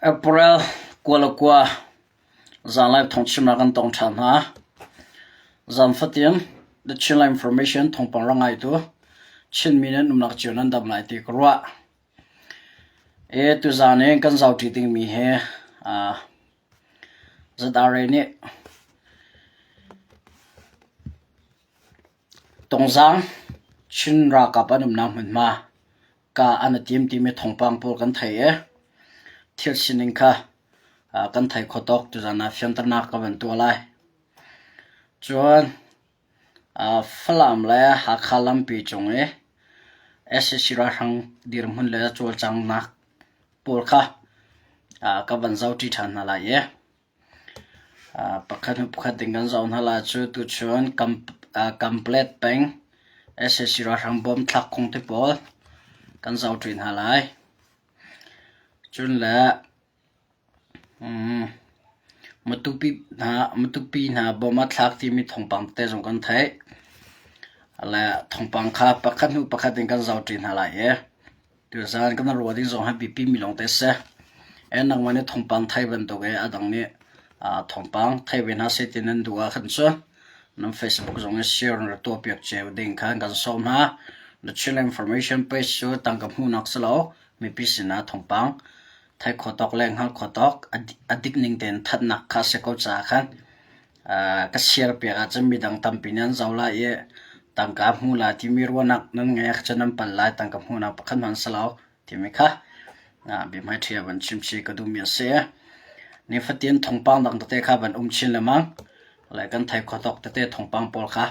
April 29 zanlei thawngchimnak kan tong ṭhan hna. Zan fatin The Chinland Information thawngpang ra ngaitu Chinmi nan umnak cio nan dam lai ti ka ruah. E tuzan in kan zohṭi dingmi hi ZRA nih Tungzang Chin ralkap an umnak hmunhma ka an i tim timi thawngpang pawl kan thei i thil sining kha kan thei kho tawk tuzan ah fianternak ka van tuah lai. Cun Falam le Hakha lampi cung i sac ralhrang dirhmun le cawlcanghnak pawl kha ka van zohṭi ṭhan hna lai i Pakhat hnu pakhat ding kan zoh hna lai cu tuchun Kamplet peng sac ralhrang bom thlak kong te pawl kan zohṭi hna lai. Cun le Matupi hna bom a thlak timi thawngpang tete zong kan theih. Le thawngpang kha pakhat hnu pakhat in kan zohṭi hna lai i Tuzaan kan ruah ding zong hi biapi mi lawngte a si. Nangmah nih thawngpang thei bantuk i a dang nih thawngpang thei ve hna seh ti nan duh ahkhan cun nan Facebook zong i share na rak tuahpiak cio ding khan kan sawm hna. The Chin Information page cu tangka hmuhnak si lo, mipi sinah thawngpang thei khawh tawk le hngalh khawh tawk a dik ning tein thatnak kha a si ko caah khan Ka share piak ahcun midang tampi nih an zoh lai i tangka hmu lai timi ruahnak nan ngeih ahcun nan pal lai. Tangka hmuhnak pakhat hmanh si lo timi kha biahmaiṭhi ah van chim chih ka duhmi a si. Nifatin thawngpang dang tete kha van um chin lengmang. Le kan thei kho tawk tete thawngpang pawl kha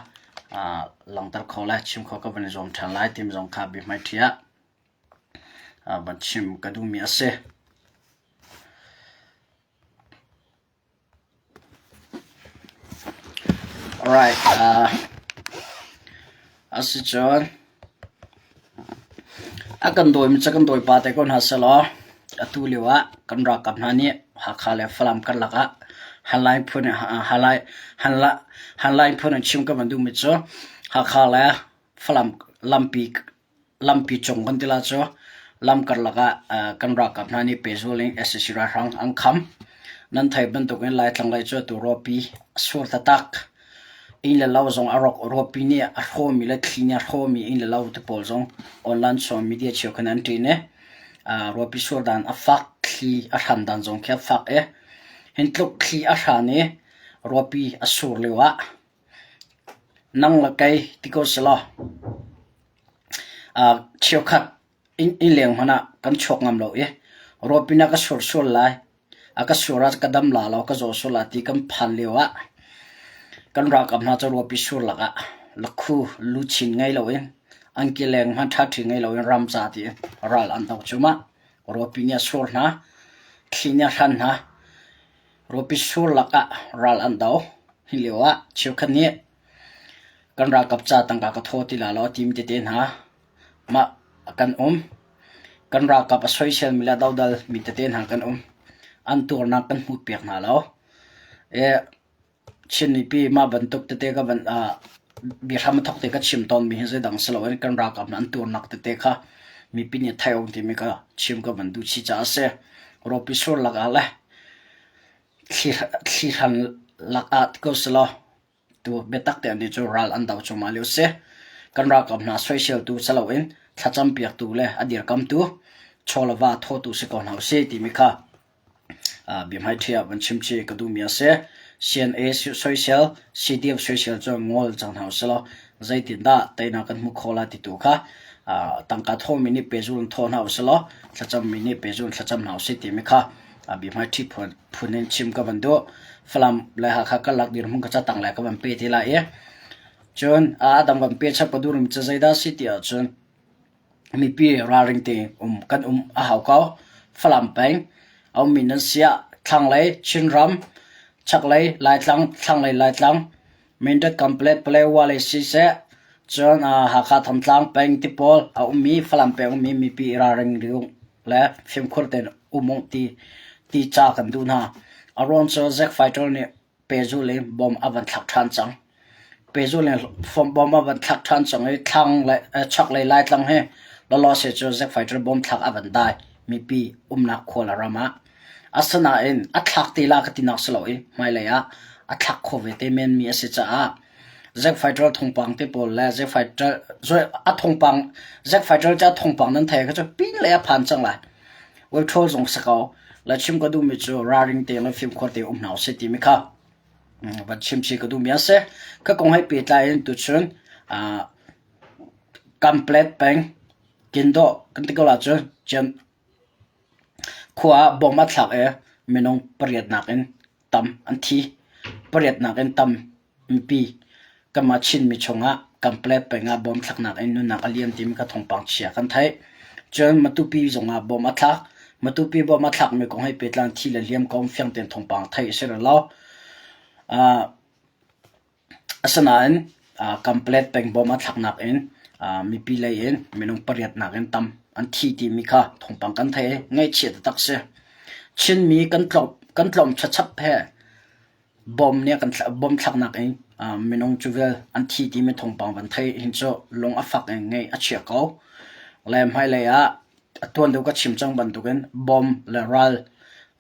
langhter kho le chim kho ka van i zuam ṭhan lai timi zong kha biahmaiṭhi ah van chim ka duhmi a si. Alright, asicun a kan dawimi cu kan dawipa te ko hna sehlaw atu lio ah kan ralkap hna nih Hakha le Falam karlak ah Hanlai phun Hanlai Hanlai phun in chim ka van duhmi cu Hakha le Falam lampi Lampi cung kan ti la cu lam karlak ah kan ralkap hna nih pehzul in sac ralhrang an kham. Nan theih bantukin Laitlang lei cu atu rawpi a sur taktak. Inn le lo zong a rawk. Rawpi nih a hrawmi le thli nih a hrawmi inn le lo te pawl zong online social media cheukhat an ṭin i rawpi sur dan a fak, thli a hran dan zong khi a fak i hin tluk thli a hran i rawpi a sur lio ah Nang le kei ti ko selaw cheukhat innleng hmanh ah kan chuak ngam lo i rawpin a ka sur sual lai, a ka sur ah ka dam la lo, ka zaw sual lai ti kan phan lio ah kan ralkap hna cu rawpi sur lakah lakhu luchin ngei loin angki leng hmanh ṭhaṭhi ngei loin ram ca ti ral an do cuahmah. Rawpi nih a sur hna, thli nih a hran hna. Rawpi sur lakah ral an do. Hi lio ah cheukhat nih kan ralkap ca tangka ka thaw ti la lo a timi tete hna mah kan um. Kan ralkap a soiselmi le dodal mi tete hna kan um. An tuarnak kan hmuhpiak hna lo. Chin mipi mah bantuk tete ka van biahram a thawk te ka chim tawnmi hi zeidang si loin kan ralkap hna an tuarnak tete kha mipi nih theih awk timi ka chim ka van duh chih caah a si. Rawpi sur lakah le thli hran lakah ti ko selaw tu biatak te nih cu ral an do cuahmah lio si. Kan ralkap hna soiseltu si loin thlacam piaktu le a dirkamtu chaw le va thawtu si ko hna usih timi kha Biahmaiṭhi ah van chim chih ka duhmi a si. CNA soisel, CDF soisel cu ngol cang hna usilaw zeitindah teinak kan hmuh khawh lai ti tu kha tangka thawhmi nih pehzul in thaw hna usilaw thlacammi nih pehzul in thlacam hna usih timi kha biahmaiṭhi phun in chim ka van duh. Falam le Hakha karlak dirhmun ka catang le ka van pe te lai i cun a dang van pe chap ka duh rihmi cu zeidah a si ti ahcun Mipi ralring tein um kan um a hau ko. Falam peng a ummi nan si ah thlanglei Chinram, chaklei Laitlang, thlanglei Laitlang, Mindat Complet Palewa lei siseh, cun Hakha Thantlang peng ti pawl a ummi Falam peng ummi mipi ralring le fimkhur tein um uh ti ti ca kan duh hna. A ruang cu Zack Fighter nih pehzulh in bom a van thlak ṭhan cang. Pehzulh in bom a van thlak ṭhan cang i thlang le chaklei Laitlang hi lawlawse cu Zack Fighter bom thlak a van dai. Mipi umnak khua le ram ah. Asinain a thlak te la ka tinak si lo i hmailei ah a thlak kho ve te menmi a si caah Zack Fighter thawngpang te pawl le Zack Fighter a thawngpang Zack Fighter cu a thawngpang nan thei kha cu pin lei a phan cang lai. Web zong si ko. La chim ka duhmi cu ralring te le fimkhur te um hna usih timi kha van chim chih ka duhmi a si. Ka kong he pehtlai in tuchun Kamplet peng Kindawh kan ti ko la cu khua ah bom a thlak i minung pariatnak in tam an thi. Pariatnak in tam mipi kanmah Chinmi chungah Kamplet peng ah bom thlaknak in nunnak a liam timi kha thawngpang chia kan theih. Cun Matupi zongah bom a thlak. Matupi bom a thlakmi kong he pehtlai in thi le hliam kong fiang tein thawngpang theih a si rih lo. Asinain Kamplet peng bawm a thlaknak in mipi lei in minung pariatnak in tam an thi timi kha thawngpang kan theih i ngaihchia taktak si. Chinmi kan kan tlawm chachap he bom nih kan bom thlaknak in minung cu vial an thi timi thawngpang van theih hin cu lung a fak in ngaih a chia ko. Le hmailei ah a tuan deuh ka chim cang bantukin bom le ral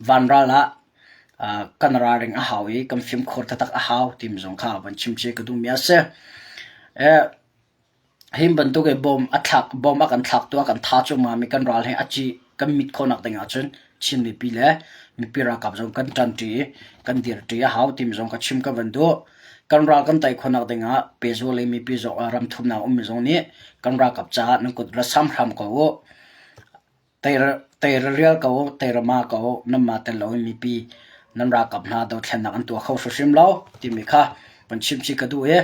vanral ah kan ralring a hau i kan fimkhur taktak a hau timi zong kha van chim cia ka duhmi a si. Hi bantuk i bom a thlak bom a kan thlaktu a kan tha cuahmah mi kan ral hi a ci kan mit khawhnak ding ahcun Chin mipi le mipi ralkap zong kan ṭanṭi i kan dirṭi a hau timi zong ka chim ka van duh. Kan ral kan tei khawhnak ding ah pehzul i mipi zong ram thumnak ummi zong nih kan ralkap caah nan kut ra sam hram ko u. Teirarial ko u, teirama ko u, nanmah tel loin mipi nan ralkap hna dothlennak an tuah kho hrimhrim lo timi kha van chimchih ka duh i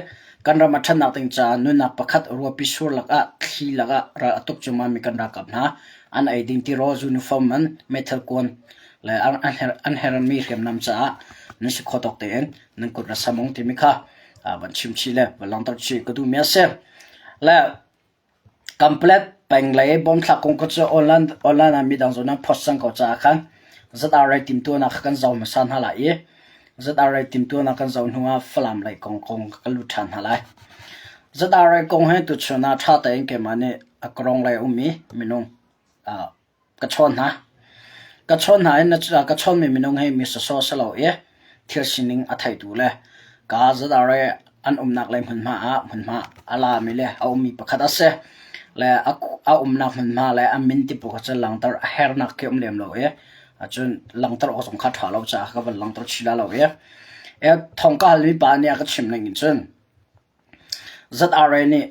kan ram a ṭhatnak ding caah nunnak pakhat ruapi sur lakah thli lakah ral a tuk cuahmahmi kan ralkap hna an ei ding tirawl uniform man meithal kuan le an hermi hriamnam caah nan si khawh tawk tein nan kut ra sam ung timi kha van chimchih le van langhter chih ka duhmi a si. Le Kamplet peng lei bomthlak kong kha cu online online ah midang zawn an post cang ko caah khan ZRA timtuahnak kha kan zoh hmasa hna lai i ZRA timtuahnak kan zoh hnu ah Falam lei kong kong kan lut ṭhan hna lai. ZRA kong hi tuchun ah ṭha tein keimah nih a karong lei a ummi minung Ka chawn hna. Ka chawn hna i ka chawnmi minung hi mi sawsawh si lo i thil sining a theitu le ka ZRA an umnak lei hmunhma ah hmunhma a lami le a ummi pakhat a si. Le a umnak hmunhma le a min ti pawl kha cu langhter a hernak khi um lem lo i cun langhter awk zong kha ṭha lo caah ka van langhter chih la lo i thong ka halmi pa nih a ka chim ning in cun ZRA nih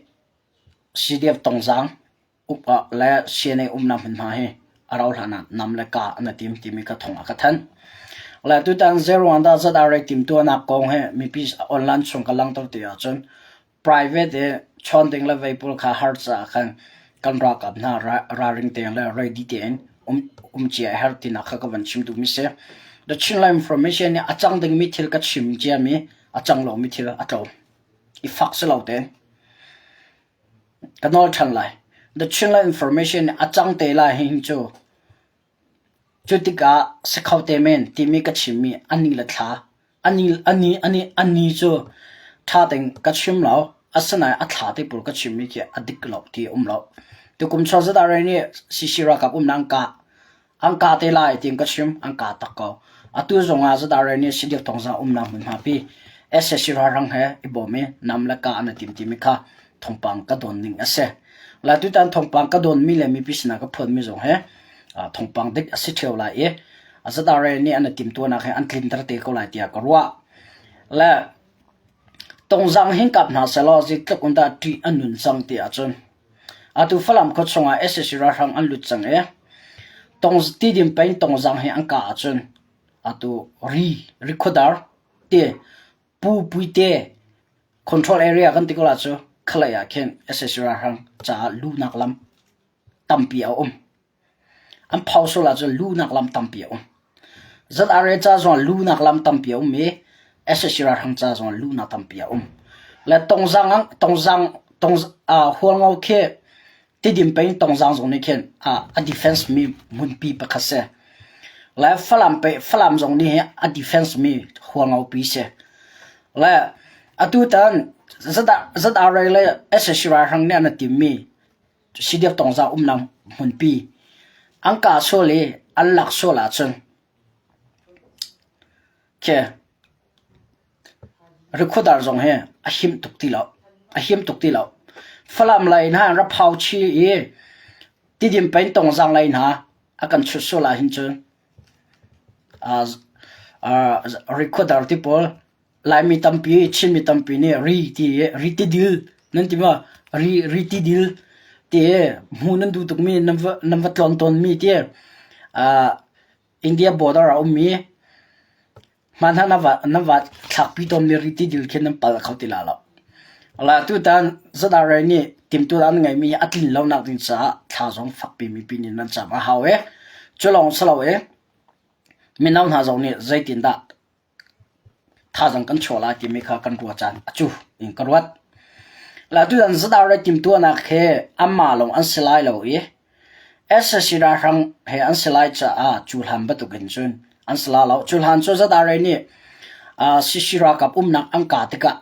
CDF Tongzaang Upa le CNA umnak hmunhma hi a rauh hlan ah nam le ka an i tim timi ka thong a ka thanh. Le tutan zeiruang dah ZRA timtuahnak kong hi mipi online chung ka langhter ti ahcun private i chawn ding le vei pawl kha har caah khan kan ralkap hna ralring tein le ready tein um, um cia a herh tinak kha ka van chim duhmi si. The Chinland Information nih a cang dingmi thil ka chim ciami a cang lomi thil a tlawm. I fak si lo tein. Ka nawl ṭhan lai. The Chinland Information nih a cang te lai hihin cu cu tikah si kho te men timi ka chimmi a ni le thla a ni a ni a ni a ni cu ṭha tein ka chim lo. Asinain a thla te pawl ka chimmi khi a dik lo ti a um lo. Tukum chuak zat ah nih CC ralkap umnak an kah. An kah te lai tiin ka chim, an kah tak ko. Atu zong ah ZRA nih Sidiak Thawngzang umnak hmunhma pi sac ralhrang he i bawm i nam le kah an i tim timi kha thawngpang ka dawn ning a si. La tutan thawngpang ka dawnmi le mipi sinah ka phuanmi zong hi thawngpang dik a si ṭheo lai i ZRA nih an i timtuahnak hi an tlinter te ko lai tiah ka ruah. Le Tongzang hin kap hna sehlaw zeitluk in dah ṭih a nun cang ti ahcun Atu Falam khua chungah sac ralhrang an lut cang i Tidim peng Tongzang hi an kah ahcun atu Ri Rikhuadar ti Pu Puite control area kan ti ko la cu khalei ah khin sac ralhrang caah luhnak lam tampi a um. An phau sual ahcun luhnak lam tampi a um. ZRA ca zongah luhnak lam tampi a um i sac ralhrang ca zongah luhnak tampi a um. Le Tongzang Tongzang Tong Hualngo khi Tidim peng Tongzang zong nih khin a defense mi hmunpi pakhat si. Le Falam pe Falam zong nih a defense mi Hualngo pi si. Le atu tan ZRA le sac ralhrang nih an timmi Sidiak Tongza umnak hmunpi an kah sual i an lak sual ahcun. Khi Rikhuadar zong hi a him tuk ti lo. A him tuk ti lo. Falam lei hna an ra phau chi i Tidim peng Tongzang lei hna a kan chut sual ahhin cun Rikhuadar ti pawl Laimi tampi, Chinmi tampi nih ri ti i ri tidil nan ti maw? Ri ri tidil ti i hmuh nan duh tukmi nan va nan va tlawn tawnmi ti India border ah a ummi hmanhah na va na va thlakpi tawnmi ri tidil khi nan pal kho ti la lo. La tutan ZRA nih timhtuah an ngeihmi hi a tlin lonak ding caah thla zong fakpi mipi nih nan cam a hau i cu lawng si lo i mino hna zong nih zeitindah Thazaang kan chuah lai timi kha kan ruah caan a cu in ka ruat. La tutan ZRA timhtuahnak he anmah lawng an si lai lo i sac ralhrang he an si lai caah cu hlan bantukin cun an si la lo. Cu hlan cu ZRA nih CC ralkap umnak an kah tikah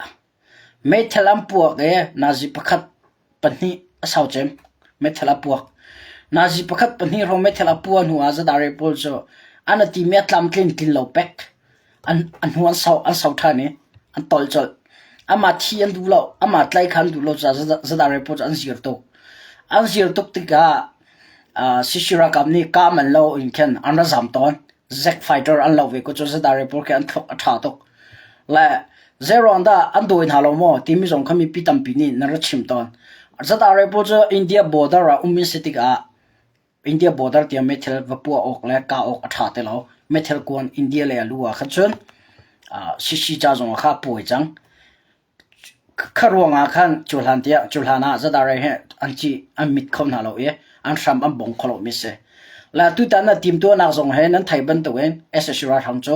Meithal an puak i nazi pakhat pahnih a sau cem. Meithal a puak. Nazi pakhat pahnih hrawng meithal a puah hnu ah zadare pawl cu an a timi a tlamtlin tlin lo pek. An a hnu an sau an sau ṭhan i an tol colh. Amah thi an duh lo. Amah tlai kha an duh lo caah zadare pawl cu an zir tuk. An zir tuk tikah uh, Sisi ralkap nih kah man lo in khin an ra zam tawn. Zack fighter an lo ve ko cu zadare pawl khi an thluak a ṭha tuk. Le zeiruang dah an dawi hna lo maw timi zong kha mipi tampi nih nan ra chim tawn. ZRA pawl cu India border ah um in si tikah India border tiang meithal va puah awk le kah awk a ṭha ti lo. Meithal kuan India lei a lu ah khan cun CC ca zong ah kha a puai cang. Kha ruangah khan cu hlan tiah cu hlan ah ZRA he an ci an mit kho hna lo i an hram an bong kho lomi si. Le tutan na timtuahnak zong he nan thei bantukin sac ralhrang cu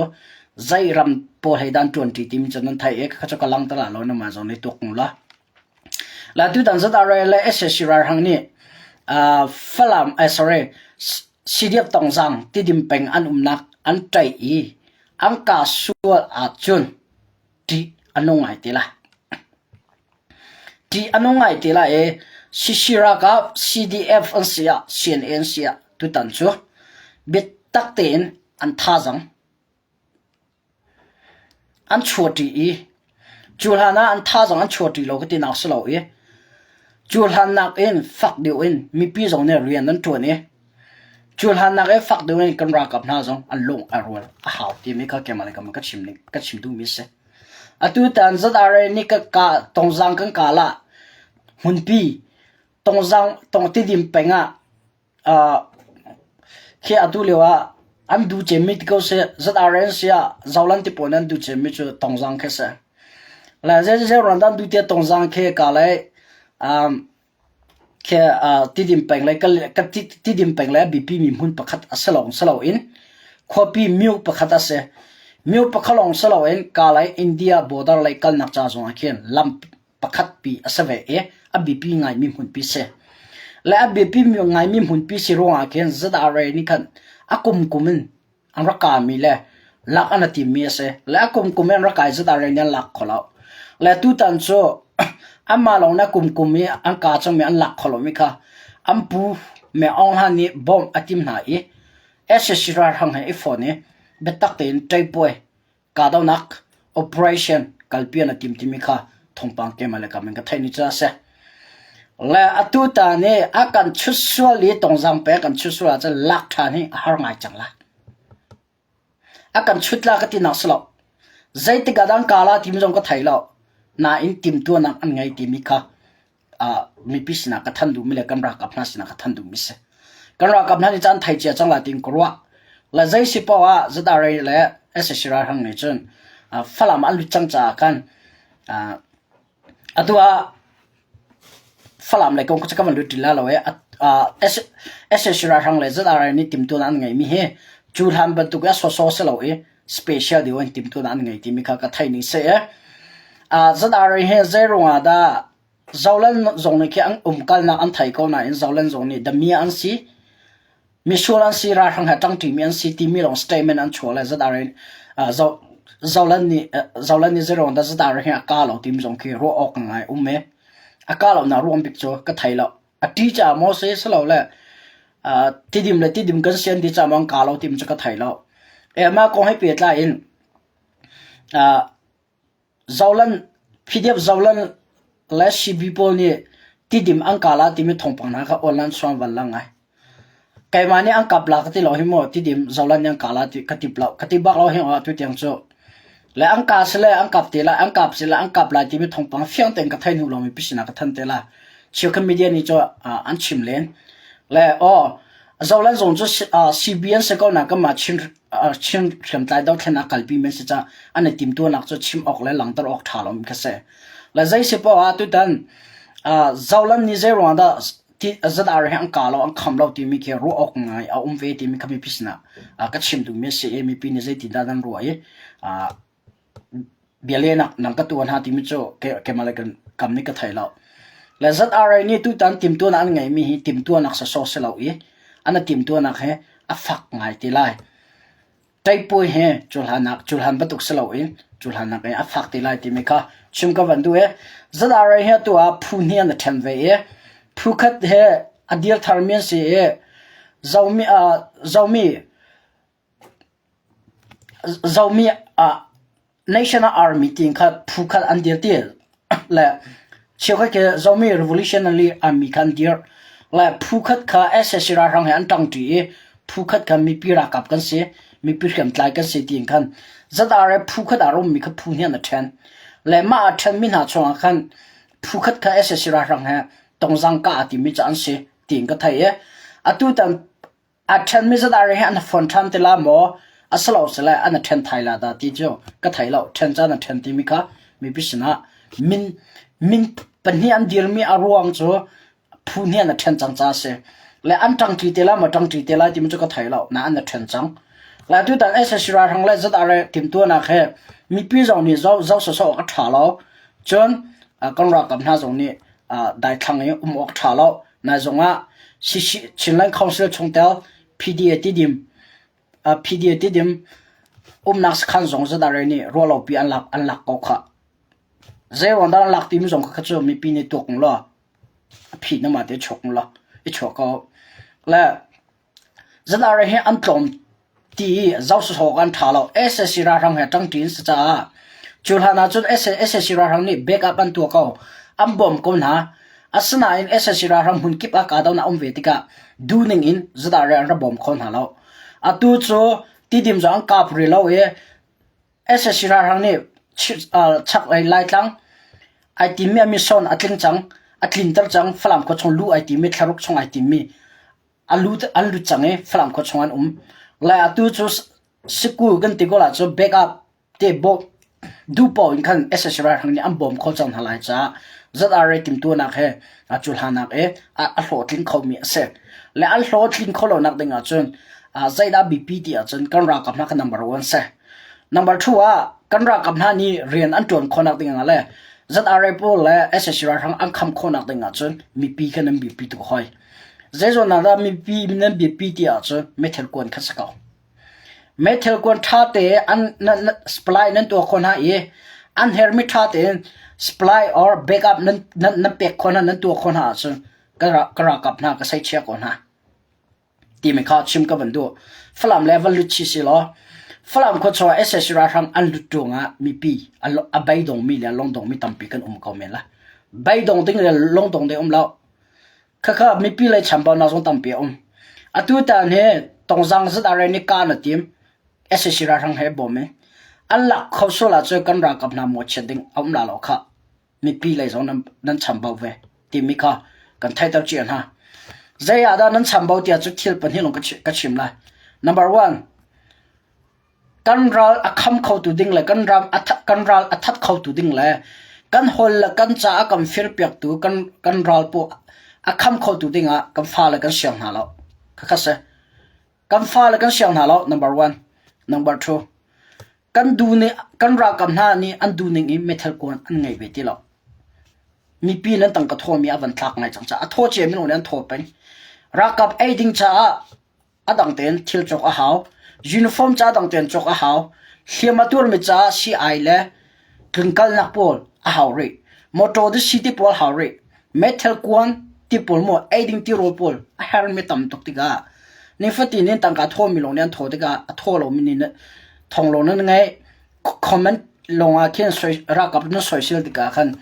zei ram pawl he dah an ṭuanṭi timi cu nan thei i kha cu ka lang te la lo nangmah zong nih tuak hnu la. Le tutan ZRA le sac ralhrang nih uh, Falam eh sorry CDF Tongzang Tidim peng an umnak an ṭaih i an ka sual ahcun ṭih a nung ngai te lai. Ṭih a nung ngai te lai i CC ralkap CDF an si ah CNA an si ah tutan cu biatak tein an thazaang an chuahṭi i cu hlan ah an thazaang an chuahṭi lo ka tinak si lo i cu hlan nakin fak deuh in mipi zong nih rian an ṭuan i Cu hlannak i fak deuh in kan ralkap hna zong an lung a rual a hau timi kha keimah le keimah ka chim ning ka chim duhmi a si. Atu tan ZRA nih ka ka tongzang kan kal ah hmunpi tongzang tong tidim peng ah uh, khi atu lio ah an duh cemmi ti ko seh ZRA an si ah Zolan ti pawl an duh cemmi cu tongzang khi si. Le zei zei ruang dah an duh tiah tongzang khi ka le um, Khi Tidim peng le Tidim peng le a biapimi hmun pakhat a si lawng si loin khuapi myo pakhat a si. Myo pakhat lawng si loin Kalay India border lei kalnak ca zongah khin lam pakhat pi a si ve i a biapi ngaimi hmunpi si. Le a biapi ngaimi hmunpi si ruangah khin ZRA nih khan a kumkum in an rak kaami le lak an i timmi a si. Le a kumkum in an rak kai zat ah nih an lak kho lo. Le tutan cu anmah lawng nih a kumkum i an kaa cangmi an lak kho lomi kha an pu Meng Aung Hlaing nih bawmh a tim hna i sac ralhrang he i fon i biatak tein ṭeipuai kahdohnak operation kalpi an i tim timi kha thawngpang keimah le kam in ka theih ni cu a si. Le atu ta nih a kan chut sual i tongzang pe kan chut sual ahcun lak ṭhan hi a har ngai cang lai. A kan chut la ka ti nak si lo. Zeitik ah dah an ka la timi zong ka thei lo. Nain timtuahnak an ngei timi kha mipi sinah ka than duhmi le kan ralkap hna sinah ka than duhmi si. Kan ralkap hna nih caan thei cia cang lai tiin ka ruah. Le zei si paoh ah ZRA le sac ralhrang nih cun Falam an lut cang caah khan atu ah Falam lei kong ka van lut ti la lo i sac ralhrang le ZRA nih timtuahnak an ngeimi hi cu hlan bantuk i a sawsawh si lo i special deuh in timtuahnak an ngei timi kha ka theih ning si i ZRA hi zei ruangah dah Zoland zong nih khi an umkalnak an thei ko nain Zoland zong nih dami an si misual an si ralhrang he ṭangṭimi an si timi lawng statement an chuah le ZRA Zoland nih Zoland nih zei ruangah dah ZRA hi a ka lo timi zong khi ruah awk ngai um i a ka lo nak ruang bik cu ka thei lo. A ṭi caah maw si silole tidim le tidim kan sian ti caah maw an ka lo timi cu ka thei lo. E mah kong he pehtlai in. Zolan PDF Zolan le CB pawl nih Tidim an ka la timi thawngpang hna kha online suang van lang ngai. Keimah nih an kap la ka ti lo hi maw Tidim Zolan nih an ka la ti ka ti lo ka ti bak lo hi atu tiang cu. Le an ka sile an kap te lai an kap sile an kap lai timi thawngpang fiang tein ka thei hnu lo mi pisina ka than te la. Cheukhat media nih cu an chim len. Le aw Zolan zong cu CB an si ko na kanmah Chin Chin hriamtlai dothlennak kalpi men si ca an i timtuahnak cu chim awk le langhter awk ṭha lomi kha si. Le zei si poah ah tutan Zolan nih zei ruangah dah ZR hi an ka lo an kham lo timi khi ruah awk ngai a um ve timi kha mipi sinah ka chim duhmi a si i mipi nih zeitindah nan ruah i bialehnak nang ka tuah hna timi cu keimah le kam nih ka thei lo. Le ZRA nih tutan timtuahnak an ngeihmi hi timtuahnak sawsawh si lo i an i timtuahnak hi a fak ngai te lai. Ṭeipuai he cuhlannak cuhlan bantuk si loin cuhlannak in a fak te lai timi kha chim ka van duh i ZRA hi atu ah phu hnih an i ṭhen ve i phu khat he a dir tharmi an si i Zomi, uh, Zomi Zomi ah National Army tiin kha phu khat an dir ti le cheukhat khi Zomi Revolutionary Army kha an dir. Le phu khat kha sac ralhrang he an ṭangṭi i phu khat kha mipi ralkap kan si, mipi hriamtlai kan si tiin khan ZRA phu khat aa rummi kha phu hnih an i ṭhen. Le mah aa ṭhenmi hna chungah khan phu khat kha sac ralhrang he tongzang kah aa timi cu an si tiin ka theih i atu tan A ṭhenmi zat hi an fon ṭhan ti la maw asilosile an i ṭhen thai la dah ti cu ka thei lo. Ṭhen caan a ṭhen timi kha mipi sinah min min pahnih an dirmi a ruang cu phu hnih an i ṭhen cang caah a si. Le an ṭangṭi te lai maw ṭangṭi te lai timi cu ka thei lo. Na an i ṭhen cang. Le tutan sac ralhrang le ZRA timhtuahnak he mipi zong nih zoh zoh sawsawh awk a ṭha lo. Cun kan ralkap hna zong nih daithlang i um awk ṭha lo. Nai zongah Chinland Council chungtel PDA Tidim PDA Tidim umnak sakhan zong ZRA nih ruahlopi an lak an lak ko khah. Zeiruang dah an lak timi zong kha cu mipi nih tuak law a phi na mah te chuak law i chuak ko. Le ZRA hi an tlawm ti i zoh sawsawh an ṭha lo. Sac ralhrang he ṭangṭi an si caah cu hlan ahcun sac ralhrang nih backup an tuah ko. An bawm ko hna. Asinain sac ralhrang hmun kip ah kahdohnak a um ve tikah duhning in ZRA an rak bawm kho hna lo. Atu cu Tidim zong an kap rih lo i sac ralhrang nih chaklei Laitlang ai timmi a mission a tling cang, a tlinter cang. Falam khua chung luh ai timmi, thlaruk chung ai timmi a lut an lut cang i Falam khua chung an um. Lai atu cu sikul kan ti ko la cu backup te bawm duh paoh in khan sac ralhrang nih an bawm kho cang hna lai caah ZRA timtuahnak he a cuhlanak i a hlawhtling khomi a si. Le an hlawhtling kho lonak ding ahcun zeidah biapi ti ahcun kan ralkap hna kha number one si. Number two ah kan ralkap hna nih rian an ṭuan khawhnak ding ah le ZRA pawl le sac ralhrang an kham khawhnak ding ahcun mipi kha nan biapi tuk hoi. Zeizawn ah dah mipi nan biapi ti ahcun meithal kuan kha si ko. Meithal kuan ṭha te an nan, supply nan tuah khawh hna i an hermi ṭha tein supply or backup nan, nan, nan pek khawh hna nan tuah khawh hna ahcun ka, ka ralkap hna ka seichia ko hna. Timi kha chim ka van duh. Falam le van lut chi si law Falam khua chung ah sac ralhrang an lut ruangah mipi a beidongmi le lungdongmi tampi kan um ko men la. Beidong ding le lungdong ding um lo. Khakha mipi lei chambaunak zong tampi a um. Atu tan hi Tongzang ZRA nih kaan a tim. sac ralhrang he bawm i an lak kho sual ahcun kan ralkap hna mawhchiat ding a um la lo khah. Mipi lei zong nan, nan chambau ve timi kha kan theihter cia hna. Zei ah dah nan chambau tiah cu thil pahnih lawng ka chim lai. Number one, Kan ral a kham khotu ding le kan ram a kan ral a that khotu ding le kan hawl le kan ca a kan firpiaktu kan kan ral paw a kham khotu ding ah kan fale kan siang hna lo. Khakha si. Kan fale kan siang hna lo number one. Number two, kan du nih kan ralkap hna nih an duh ning in meithal kuan an ngei ve ti lo. Mipi nan tangka thawmi a van tlak ngai cang caah a thaw cia minung nih an thaw peng. Ralkap ei ding caah A dang tein thil cawk a hau. Uniform ca dang tein cawk a hau. Hliam a tuarmi caah sii-ai le tlunkalnak pawl a hau rih. Motor disi ti pawl hau rih. Meithal kuan ti pawl maw eiding tirawl pawl a hermi tam tuk tikah nifatin in tangka thawmi lawng nih an thaw tikah a thaw lomi nih thong lawng nan ngei. Comment. lawngah khin ralkap na soisel tikah khan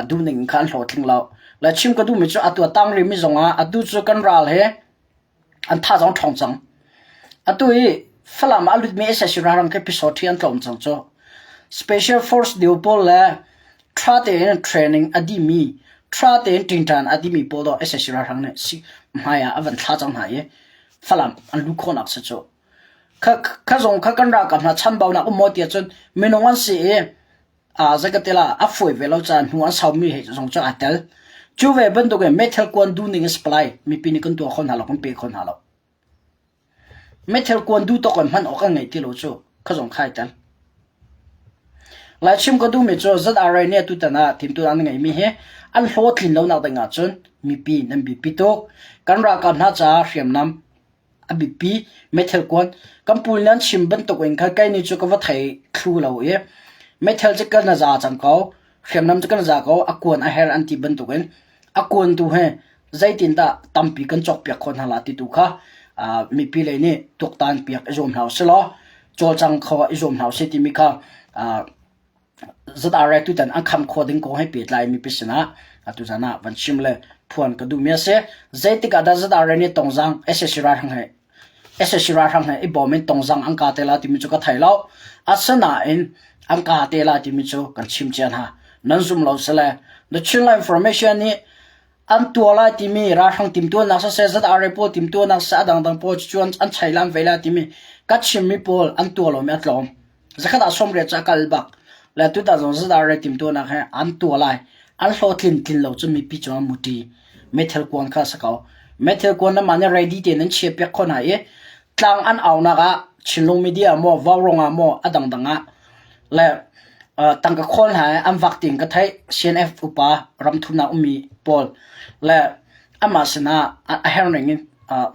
duhning kha an hlawhtling lo. Le chim ka duhmi cu atu a tang rihmi zongah atu cu kan ral he an thazaang ṭhawng cang. Atu i Falam ah a lutmi sac ralhrang khi Pyisawṭhi an tlawm cang cu. Special Force deu pawl le ṭha tein training a dihmi, ṭha tein ṭingṭan a dihmi pawl dawh sac ralhrang nih hmai ah a van thla cang hna i Falam an luh khawhnak si cu. Kha zong kha kan ralkap hna chambaunak um maw ti ahcun minung an si i zeikatila a fawi ve lo caah hnu an saumi he zong cu aa tel. Cu ve bantukin meithal kuan duh ning in supply mipi nih kan tuah kho hna lo, kan pe kho hna lo. Meithal kuan duh tawk in hman awk an ngeih ti lo cu kha zong kha ai tel. Laichim ka duhmi cu ZRA nih tutan ah timtu an ngeihmi hi an hlawhtlin lonak ding ahcun mipi nan biapi tuk. Kan ralkap hna caah hriamnam a biapi meithal kuan kan pu nih an chim bantuk in khan kei nih cu ka va thei thlu lo i meithal cu kan za cang ko hriamnam cu kan za ko a kuan a her an ti bantuk in a kuan tu he zeitindah tampi kan cawkpiak khawh hna la ti tu kha mipi lei nih tuaktan piak i zuam hna usih law cawlcang kho i zuam hna usih timi kha ZRA tutan an kham khawh ding kong he pehtlai mipi sinah atu zan ah van chim le phuan ka duhmi a si. Zeitik ah dah ZRA nih tongzang sac ralhrang he sac ralhrang he i bawm in tongzang an ka te la timi cu ka thei lo. Asinain an ka te la timi cu kan chim cia hna. Nan zum lo sile The Chinland Information nih an tuah lai timi ralhrang timtuahnak siseh ZRA pawl timtuahnak siseh a dangdang pawl cu an chei lan ve lai timi ka chimmi pawl an tuah lomi a tlawm. Zakhat ah 80 cu a kal bak. Le tutan zong ZRA timtuahnak he an tuah lai. An hlawhtlin tlin lo cu mipi cungah muṭi meithal kuan kha a si ko. Meithal kuan nan mah nih ready tein nan chia piak khawh hna i tlang an aunak ah Chinlung media maw Vaurawng ah maw a dangdang ah le tangka khawl hna i an vak tiin ka theih CNF upa ramthumnak ummi pawl le amah sinah a herh ning in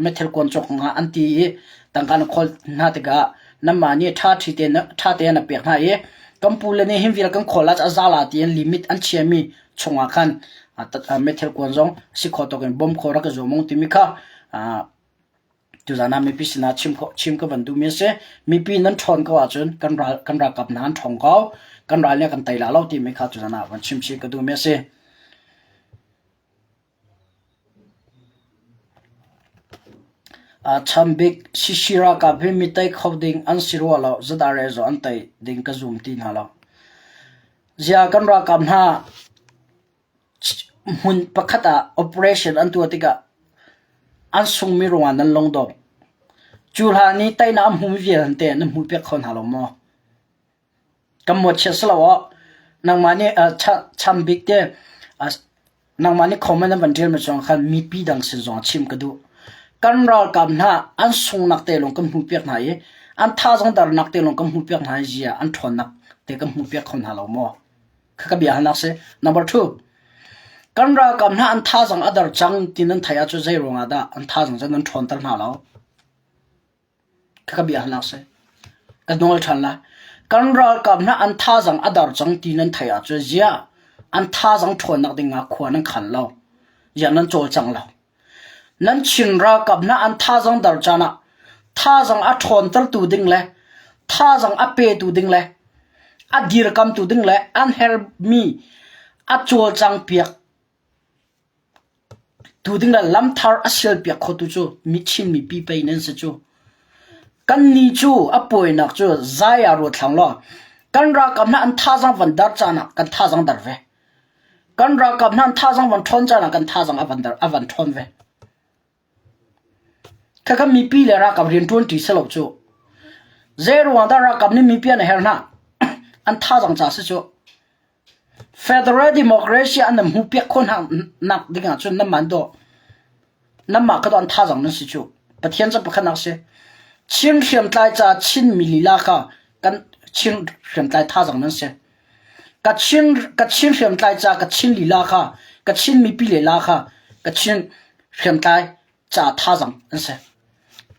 meithal kuan cawk hnga an ti i tangka na khawl hna tikah nanmah nih ṭha tein ṭha tein na pek hna i kan pu le nih hin vial kan khawl ah a za la tiin limit an chiami chungah khan meithal kuan zong si khawh tawk in bawm khawh rak i zuam ung timi kha Tuzaan ah mipi sinah chim khawh chim ka van duhmi a si. Mipi nan ṭhawn ko ahcun kan ral kan ralkap hna an ṭhawng ko. Kan ral nih a kan tei la lo timi kha tuzaan ah van chim chih ka duhmi a si. Chambik Sisi ralkap hi mi tei kho ding an si rua lo. ZRA zong an tei ding ka zum ti hna lo. Zia kan ralkap hna Hmun pakhat ah operation an tuah tikah an sungmi ruangah nan lungdong. Cu hlan i teinak an hmumi vialte nan hmuhpiak kho hna lo maw? Kan mawhchiat si lo awh. Nangmah nih chambik te nangmah nih comment an van ṭialmi cungah khan mipi dang sin zongah chim ka duh. Kan ralkap hna an sungnak te lawng kan hmuhpiak hna i an thazaang darnak te lawng kan hmuhpiak hna i zia an ṭhawnnak te kan hmuhpiak kho hna lo maw? Khaka bia halnak si. Number two, kan ralkap hna an thazaang a dar cang ti nan theih ahcun zei ruangah dah an thazaang cu nan ṭhawnter hna lo? Khaka bia halnak si. Ka nawl ṭhan lai. Kan ralkap hna an thazaang a dar cang ti nan theih ahcun ziah an thazaang ṭhawnnak ding ah khua nan khan lo? Ziah nan cawlcang lo? Nan Chin ralkap hna an thazaang dar caan ah thazaang a ṭhawntertu ding le thazaang a petu ding le a dirkamtu ding le an herhmi a cawlcang piak tu ding le lamthar a sialpiak khotu cu mi Chin mipi pei nan si cu. Kannih cu a puainak cu zai ah ruat hlang law kan ralkap hna an thazaang van dar caan ah kan thazaang dar ve. Kan ralkap hna an thazaang van ṭhawn caan ah kan thazaang a van dar a van ṭhawn ve. Khakha mipi le ralkap rianṭuan ṭi si lo cu. Zei ruang dah ralkap nih mipi an herh hna? An thazaang ca si cu. Federal Democracy an nan hmuhpiak khawh hna nak ding ah cun nan man dawh. Nanmah kha an thazaang nan si cu. Pathian cu pakhatnak si. Chin hriamtlai ca Chin mi lila kha kan Chin hriamtlai thazaang nan si. Ka Chin ka Chin hriamtlai ca ka Chin lila kha ka Chin mipi lila kha ka Chin hriamtlai ca thazaang an si.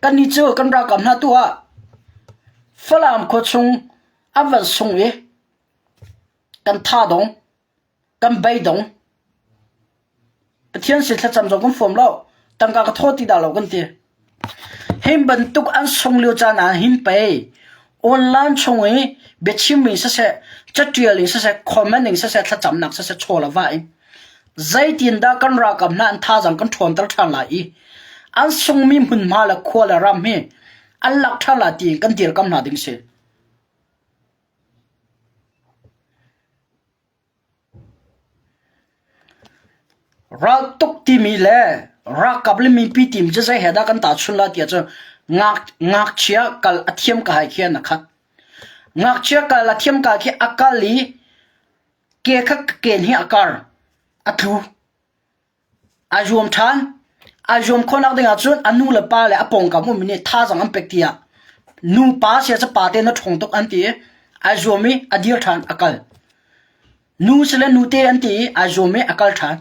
Kannih cu kan ralkap hna tu ah Falam khua chung an van sung i kan tha dong kan beidong. Pathian sin thlacam zong kan fuam lo. Tangka ka thaw ti dah lo kan ti. Hi bantuk an sung lio caan ah hin pei. Online chung i biachim in siseh, catial in siseh, comment in siseh, thlacamnak siseh, chaw le va in zeitindah kan ralkap hna an thazaang kan ṭhawnter ṭhan lai i an sungmi hmunhma le khua le ram hi an lak ṭhan lai tiin kan dirkamh hna ding si. Raltuk timi le ralkap le mipi timi cu zei he dah kan tahchunh lai tiah cun ngakchia kal a thiam ka hai khi an a khat. Ngakchia kal a thiam ka khi a kal i ke kha ken hi a kar, a tlu. Aa zuam ṭhan. Aa zuam khawhnak ding ahcun a nu le pa le a pawngkam ummi nih thazaang an pek tiah nupa sia cu pate na ṭhawng tuk an ti i aa zuam i a dir ṭhan a kal. Nu si le nute an ti i aa zuam i a kal ṭhan.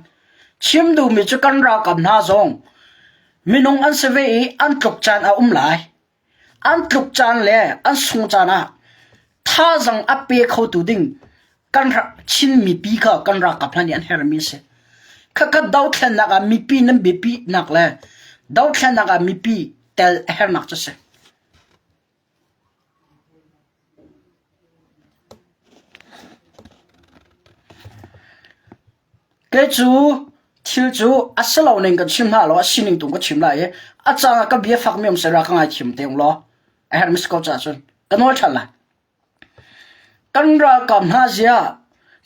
Chim duhmi cu kan ralkap hna zong minung an si ve i an tluk caan a um lai. An tluk caan le an sung caan ah thazaang a pe khotu ding kan Chin mipi kha kan ralkap hna nih an herhmi a si. Khakha dothlennak ah mipi nan biapitnak le dothlennak ah mipi tel a herhnak cu a si. Kei cu thil cu a si lo ning kan chim hna lo, a sining tu ka chim lai i a caan ah ka bia fakmi um seh ka ngaithiam te ung law a herhmi si ko caah cun ka nawl ṭhan lai. Kan ralkap hna zia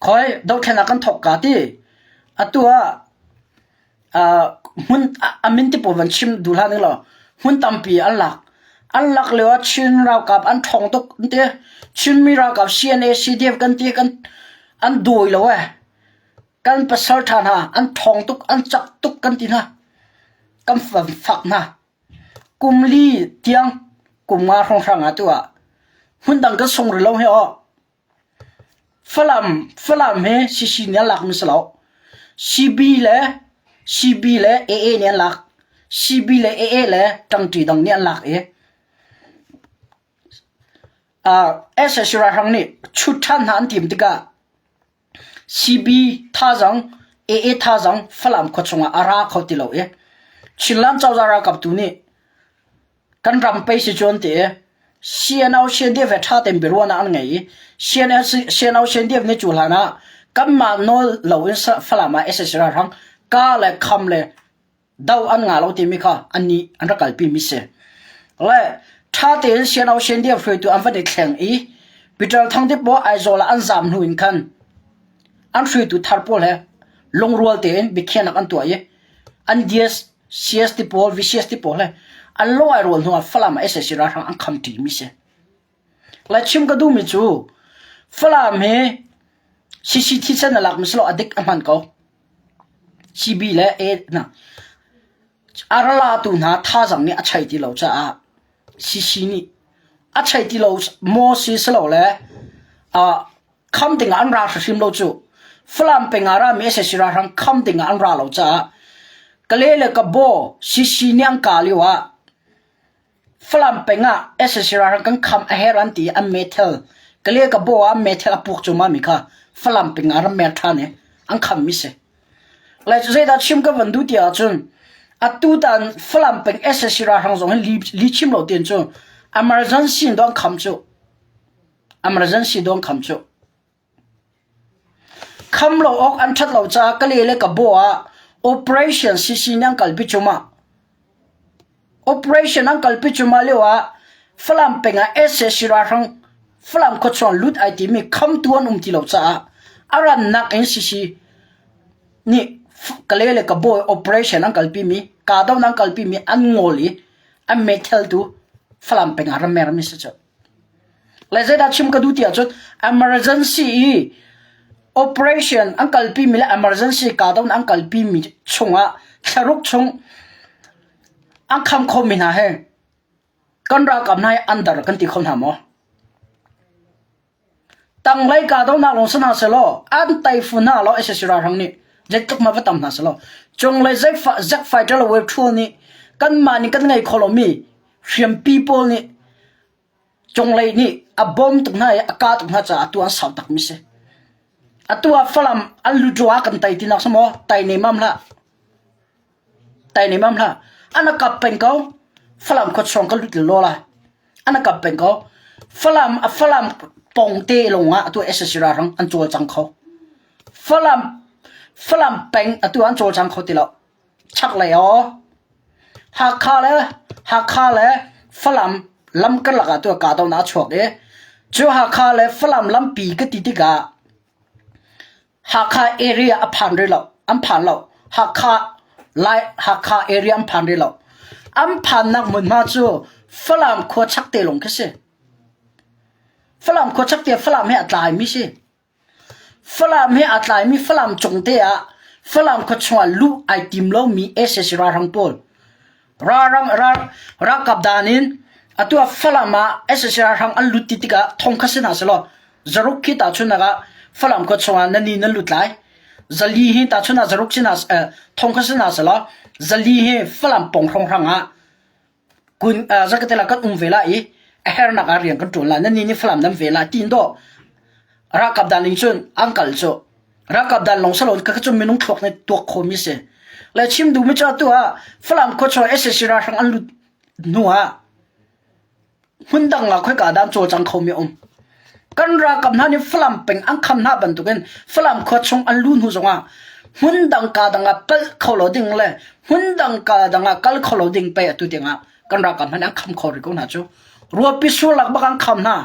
khoi dothlennak kan thawk ka ti. Atu ah hmun a min ti pawl van chim duh hlah ning law hmun tampi an lak. An lak lio ah Chin ralkap an ṭhawng tuk an ti. Chinmi ralkap CNA, CDF kan ti kan an dawi lo ee. Kan pasalṭha hna an ṭhawng tuk, an cak tuk kan ti hna. Kan fak hna. Kum li tiang kum nga hrawnghrang ah tu ah hmundang kan sung rih lo hi aw. Falam Falam hi CC nih an lak mi si lo. CB le CB le AA nih an lak. CB le AA le ṭangṭi dang nih an lak i uh, SSC ralhrang nih chut ṭhan hna an tim tikah CB thazaang, AA thazaang Falam khua chungah a ra kho ti lo i Chinland cozah ralkap tu nih kan ram pei si cu an ti i CNO CNDF he ṭha tein biaruahnak an ngei i CNO CNDF nih cu hlan ah kanmah nawl loin Falam ah sac ralhrang ka le kham le do an ngah lo timi kha annih an rak kalpi mi si. Le ṭha tein CNO CNDF hruaitu an van i thleng i Peter Thang te pawl Aizawl ah an zaam hnu in khan an hruaitu thar pawl he lungrual tein biakhiahnak an tuah i an DS CS ti pawl VCS ti pawl he an lung ai rual hnu ah Falam ah sac ralhrang an kham ṭi mi si. Le chim ka duhmi cu Falam hi CC thisen a lak mi si lo a dik a hman ko. CB le A hna a ralatu hna thazaang nih a chei ti lo caah CC nih a chei ti lo maw si si lo le uh, kham ding ah an ra hrim lo cu. Falam peng ah rami sac ralhrang kham ding ah an ra lo caah Kale le Kabaw CC nih an kah lio ah Falam peng ah sac ralhrang kan kham a herh an ti i an meithal Kale ka baw ah meithal a puak cuahmah mi kha Falam peng ah ram mer ṭhan i an kham mi si. Lai cu zeidah chim ka van duh ti ahcun atutan Falam peng sac ralhrang zong hi li, li chim lo tiin cu emergency in dawh an kham cu. Emergency dawh an kham cu. Kham lo awk an ṭhat lo caah ka le le ka baw ah operation CC nih an kalpi cumah operation an kalpi cumah lio ah Falam peng ah sac ralhrang Falam khuachuang lut ai timi khamtu an um ti lo caah a rannak in CC nih Kale le Kabaw operation an kalpi mi kahdohnak an kalpi mi an ngawl i an meithal tu Falam peng ah ram mer mi si cu. Le zeidah chim ka duh ti ahcun emergency i operation an kalpi mi le emergency kahdohnak an kalpi mi chungah thlaruk chung an kham kho mi hna he kan ralkap hna hi an dar kan ti kho hna maw? Tanglei kahdohnak lawng si hna sehlaw an taifun hna law sac ralhrang nih zeitluk ma va tam hna sehlaw cunglei jet fighter le wave tool nih kanmah nih kan ngei kho lomi hriampi pawl nih cunglei nih a bawm tuk hna i a kah tuk hna caah atu an sau takmi si. Atu ah Falam an lut ruangah kan tei tinak si maw? Tai nemam hlah. Tai nemam hlah. An a kap peng ko. Falam khuachuang ka lut law lai. An a kap peng ko. Falam a Falam pongte lawngah atu SSC ralhrang an cawlcang kho. Falam Falam peng atu an cawlcang kho ti lo. Chaklei aw Hakha le Hakha le Falam lam karlak ah tu kahdohnak a chuak i cu Hakha le Falam lampi ka ti tikah Hakha area a phan rih lo. An phan lo. Hakha Lai Hakha area an phan rih lo. An phannak hmunhma cu Falam khua chak te lawng khi si. Falam khua chak te Falam he a tlaimi si. Falam he aa tlaimi Falam cungte ah Falam khua chungah luh ai tim lomi sac ralhrang pawl ralrang ralkap dan in atu ah Falam ah sac ralhrang an lut ti tikah thong kha si hna sehlaw zaruk khi tahchunhnak ah Falam khua chungah nan ni nan lut lai. Zali hi tahchunhnak zaruk si hna thong kha si hna sehlaw zali hi Falam pawng hrawnghrang ah Kun zakatela kan um ve la i a hernak ah rian kan ṭuan la nan nih nih Falam nan ve la tiin dawh ralkap dan ning cun an kal cu ralkap dan lawng salo ka cu minung thluak nih tuak khomi si le chim duhmi cu atu ah Falam khua chung SAC ralhrang an lut hnu ah hmundang ah khoika dah an cawlcang khomi um Kan ralkap hna nih Falam peng an kham hna bantukin Falam khua chung an luh hnu zongah hmundang kaa dang ah palh kho lo ding le hmundang kaa dang ah kal kho lo ding pei atu tiangah kan ralkap hna nih an kham kho rih ko hna cu. Ruapi surlak bak an kham hna.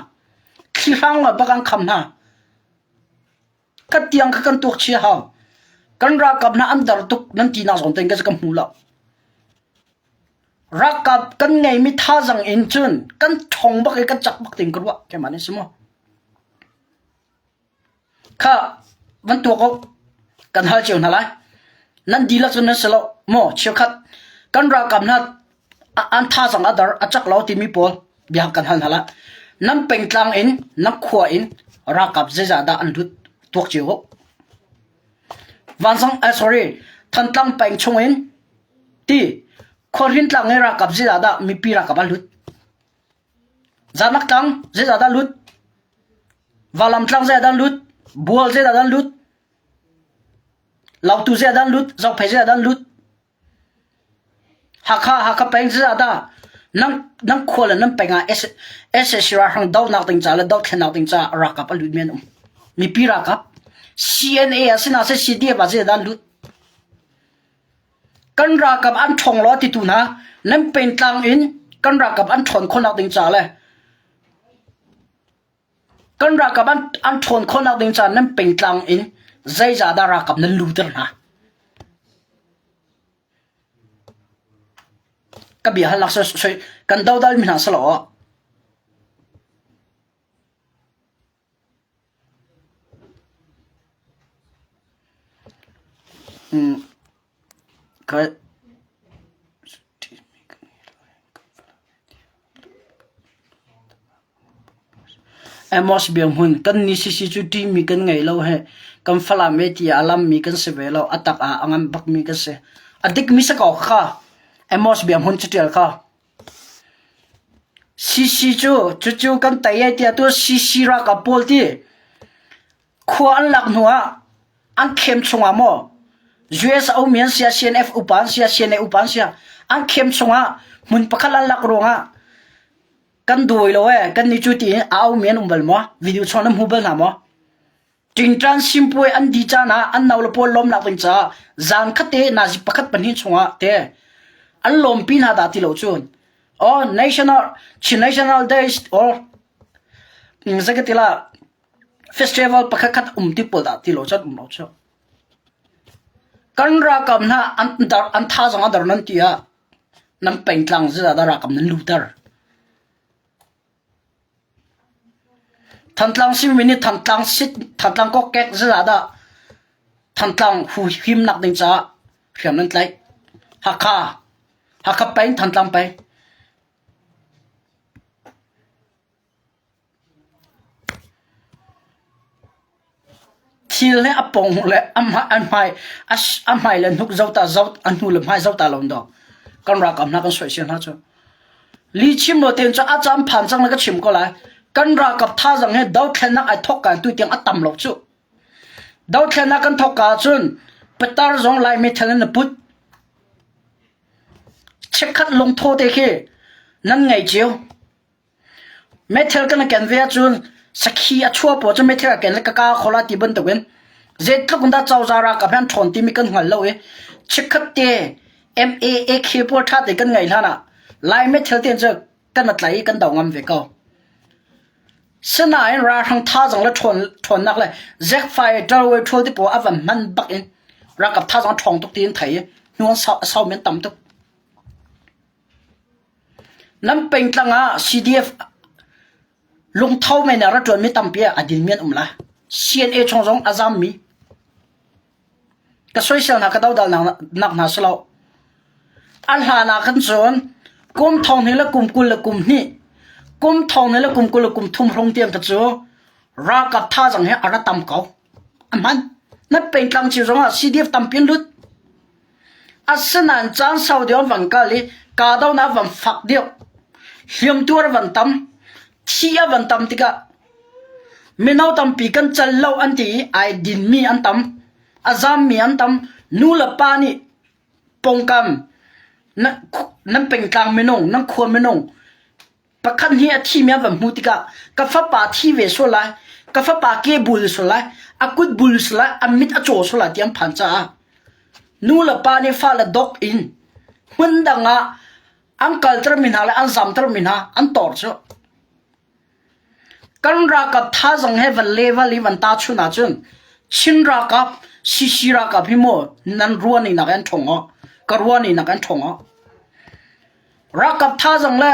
Thlihrang bak an kham hna. Ka tiang kha kan tuak chia hau. Kan ralkap hna an dar tuk nan ti nak zong ten ka hmu lo. Ralkap kan ngeimi thazang in cun kan ṭhawng bak i kan cak bak tiin ka ruah. Keimah nih si maw? Kha van tuak u. Kan hal cio hna lai. Nan dihlak cun nan si lo maw? Cheukhat kan ralkap hna an thazang a dar a cak lo timi pawl bia kan hal hna lai. Nan pengtlang in nan khua in ralkap zeizah dah an lut tuak cio u. Vansang, eh, sorry, Thantlang peng chung in Ti, Khualhrin tlang i ralkap zeidah dah mipi ralkap an lut? Zanak tlang zeidah dah lut? Valam tlang zeidah dah lut? Bual zeidah dah lut? Lautu zeidah dah lut? Zophei zeidah dah lut? Hakha Hakha peng zeidah dah nan nan khua le nan peng ah SAC ralhrang dohnak ding ca le dohthlennak ding ca ralkap a lut mi an um. Mipi ralkap CNA ah sina seh CDF ah zeidah dah lut? Kan ralkap an ṭhawng law titu hna nan pengtlang in kan ralkap an ṭhawn khawhnak ding ca le kan ralkap an, an ṭhawn khawhnak ding ca nan pengtlang in zeizah dah ralkap nan luter hna? Ka bia hal lak soi kan dodal mi hna salo. Amos biahmun kan ni sisi cu ṭihmi kan ngei lo he kan Falam e tiah a lammi kan si ve lo a tak ah a ngan bakmi kan si. A dikmi si ko kha Amos biahmun caṭial kha. CC cu cucu kan tei ai tiah tu CC ralkap pawl ti khua an lak hnu ah an khem chungah maw US a ummi an sia CNF upa an sia CNA upa an sia an khem chungah hmun pakhat an lak ruangah kan dawi lo ee kan nih cu ti in a aumi an um bal maw video chung nan hmu bal hna maw Ṭingṭan simpuai an di caan ah an nau le pawl lawmnak ding caah zan khatte nazi pakhat pahnih chungah te an lawmpi hna dah ti lo cun or national Chin National Days or zeikatila festival pakhat khat um ti pawl dah ti lo cun um lo cu. Kan ralkap hna an dar an thazang a dar nan ti ah nan pengtlang zeizah dah ralkap nan luter. Thantlang simi nih Thantlang sit Thantlang kokek zeizah dah Thantlang huhimnak ding caah hriam nan tlaih? Hakha Hakha peng Thantlang peng. Thil he a pong le a hmai a hmai le hnuk zo ta zo a hnu le hmai zo ta lo do kan ralkap hna kan soisel hna cu li chim lo ten cu a cam phan cang le ka chim ko lai kan ralkap thazang he dothlennak ai thok kan tu tiang a tam lo cu dothlennak kan thok ka cun patar zong lai metal in na put chekkhat lungtho te khi nan ngei cio. Meithal kan ken ve ahcun sakhi a chuah paoh cu meithal a ken le ka ka kho la ti bantukin zeitluk in dah cozah ralkap he an ṭhawn timi kan hngal lo i chikkhat te MAAK pawl ṭha te kan ngeih hlan ah Lai meithal te cu kan a tlai i kan do ngam ve ko. Sinain ralhrang thazaang le ṭhawnnak le zekfai ṭalwei ṭhawl ti pawl a van hman bak in ralkap thazaang a ṭhawng tuk tiin thei i hnu an sau men tam tuk. Nan pengtlang ah CDF lungtho men ah ra ṭuanmi tampi a dinmi an um la. CNA chung zong a zammi. Ka soisel hna ka dodal nak hna si lo. A hlan ah khan cun kum thong hnih le kum 20 le kum hnih, kum thong hnih le kum 20 le kum thum hrong tiang kha cu ralkap thazaang hi a ra tam ko. A hman. Na pengtlang cio zongah CDF tampi an lut. Asinain caan sau deuh an van kal i kahdohnak van fak deuh, hliamtuar a van tam, thi a van tam tikah mino tampi kan cal lo an ti i ai dinmi an tam, a zammi an tam. Nu le pa nih pawngkam nan pengtlang minung, nan khua minung Pakhat nih a thimi a van hmuh tikah ka fapa thi ve sual lai, ka fapa ke bul sual lai, a kut bul sual lai, a mit a caw sual lai ti an phan caah nu le pa nih fale dok in hmun dang ah an kaltermi hna le an zamtermi hna an tor cu. Kan ralkap thazang he van level i van tahchun ahcun Chin ralkap, CC ralkap hi maw nan ruahning nak an ṭhawng aw, ka ruahning nak an ṭhawng aw. Ralkap thazaang le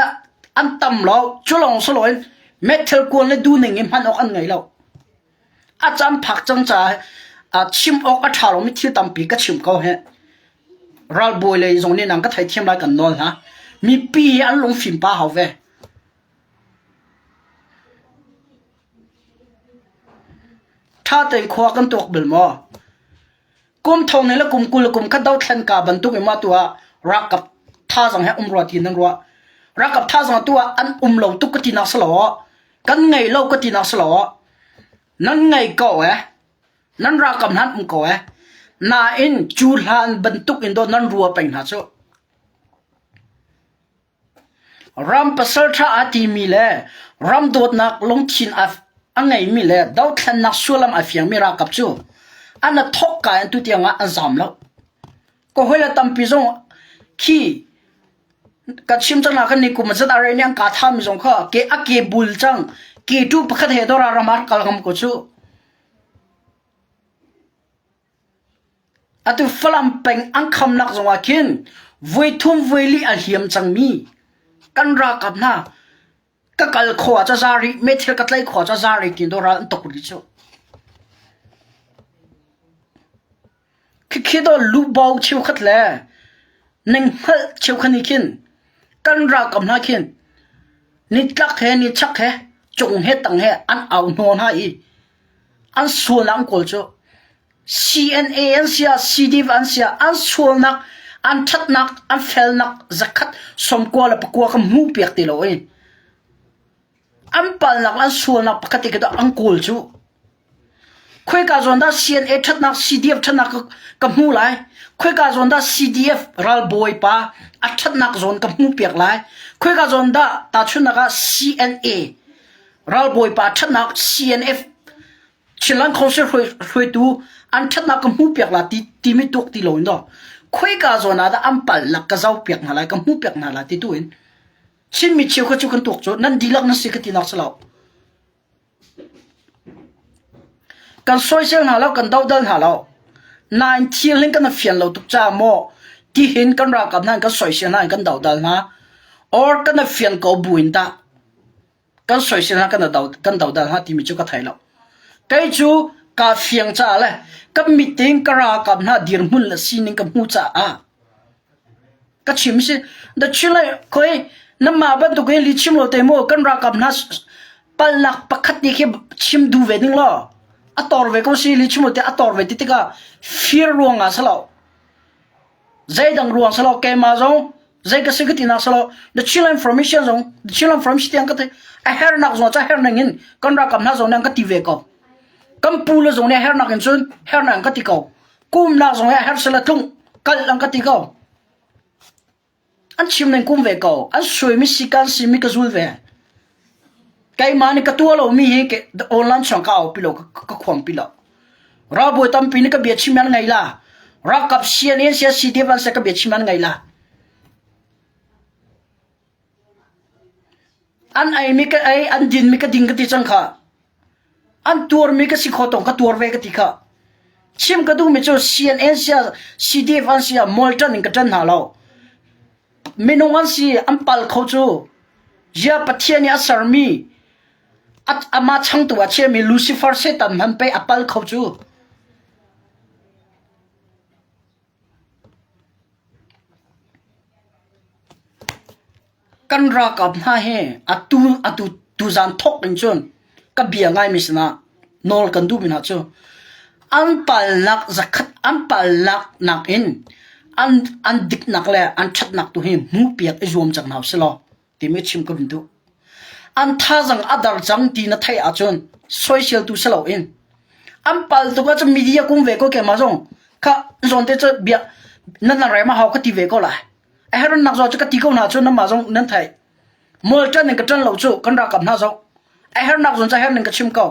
an tam lo. Cu lawng si loin meithal kuan le duhning in hman awk an ngei lo. A caan phak cang caah chim awk a ṭha lomi thil tampi ka chim ko hih. Ralbawi lei zong nih nang ka theithiam lai kan nawl hna. Mipi hi an lungfim pa hau ve. Ṭha tein khua kan tuak bal maw? Kum thong le kum 20 le kum khat dothlen ka bantuk in mah tu ah ralkap thazaang he um rua ti nan ruah. Ralkap thazaang tu ah an um lo tuk ka ti nak si lo kan ngei lo ka ti nak si lo nan ngei ko eh nan ralkap nan um ko eh nain cu hlan bantuk in do nan rua peng hna cu. Ram pasalṭha aa timi le ram dawtnak lungthin a ngeimi le dothlennak sullam a fiangmi ralkap cu an a thawkka in tutiang ah an zaam lo. Ka hawile tampi zong khi ka chim cang kan ni kum zat arei nih an ka thami zong kha ke a ke bul cang ke tu pakhat he dora ram ah kal ngam ko cu. Atu Falam peng an khamnak zongah khin voithum voili a hliam cangmi kan ralkap hna ka kal khawh ah caza rih meithal ka tlaih khawh ah caza rih tiin ral an tuk rih cu. Khikhi dawh lubo cheukhat le ning hngalh cheukhat nih khin kan ralkap hna khin nitlak he nichak he cung he tang he an au hnaw hna i an sualnak an kawl cu CNA an si ah CDF an si ah an sualnak an ṭhatnak an felnak zakhat 99 ka hmuh piak ti lo i an palnak an sualnak pakhat te khi an kawl cu khoika zawn dah CNA ṭhatnak CDF ṭhatnak ka hmu lai khoika zawn dah CDF ralbawi pa a ṭhatnak zawn ka hmuh piak lai khoika zawn dah tahchunhnak ah CNA Ralbawipa ṭhatnak CNF Chinland Council hruaitu an ṭhatnak ka hmuh piak la ti timi tuak ti loin daw khoika zawn ah dah an palnak ka zoh piak hna lai ka hmuh piak hna lai ti tu in Chinmi cheukhat cu kan tuak cu nan dihlak nan si ka ti nak si lo. Kan soisel hna lo kan dodal hna lo. Nain thil hin kan fian lo tuk caah maw tihin kan ralkap hna in kan soisel hna in kan dodal hna or kan fian ko buin tah kan soisel hna kan do kan dodal hna timi cu ka thei lo. Kei cu kaa fiang caah le ka mit in ka ralkap hna dirhmun le sining ka hmuh caah ka chim si. The chile khoi namah bantuk in li chim lo te mu kan ralkap hna palnak pakhat te khi chim du ve ding law a tor ve ko si li chim lo te a tor ve ti tikah fear ruangah salo Zeidang ruang silo keimah zong zei ka si ka tinak silo the Chinland Formation zong the Chinland Formation tiang ka ti a hernak zong ca herning in kan ralkap hna zong nih an ka ti ve ko. Kan pu le zong nih a hernak in cun hernak an ka ti ko. Kumnak zong hi a her sila tlung kal an ka ti ko. An chim ning kum ve ko. An suaimi si kan simi ka zul ve. Keimah nih ka tuah lomi hi online chung ka aupi lo, ka khuangpi lo. Ralbawi tampi nih ka bia chim an ngei la. Ralkap CNN sia CDF an sia ka bia chim an ngei la. An ei mi ka ei, an din mi ka ding ka ti cang kha. An tuar mi ka si kho tong ka tuar ve ka ti kha. Chim ka duh mi cu CNN sia CDF an sia moltan in ka ṭan hna lo. Minung an si, an pal kho cu. Zia Pathian nih a sermi amah changtu ah chiami Lucifer Satan hman pei a pal kho cu. Kan ralkap hna hi atu atu tuzan thawk in cun ka bia ngaimi sinah nawl kan duhmi hna cu an palnak zakhat an palnak nakin an an diknak le an ṭhatnak tu hi hmuhpiak i zuam cang hna usih law timi chim ka vun duh. An thazang a dar cang ti na theih ahcun soiseltu si loin an pal tuk ahcun media kung ve ko keimah zong kha zawn te cu bia nan na rem a hau ka ti ve ko lai. A hernak zaw cu ka ti ko hna cu nanmah zong nan theih. Mual ṭan in ka ṭan lo cu kan ralkap hna zong a hernak zawn cu a her ning ka chim ko.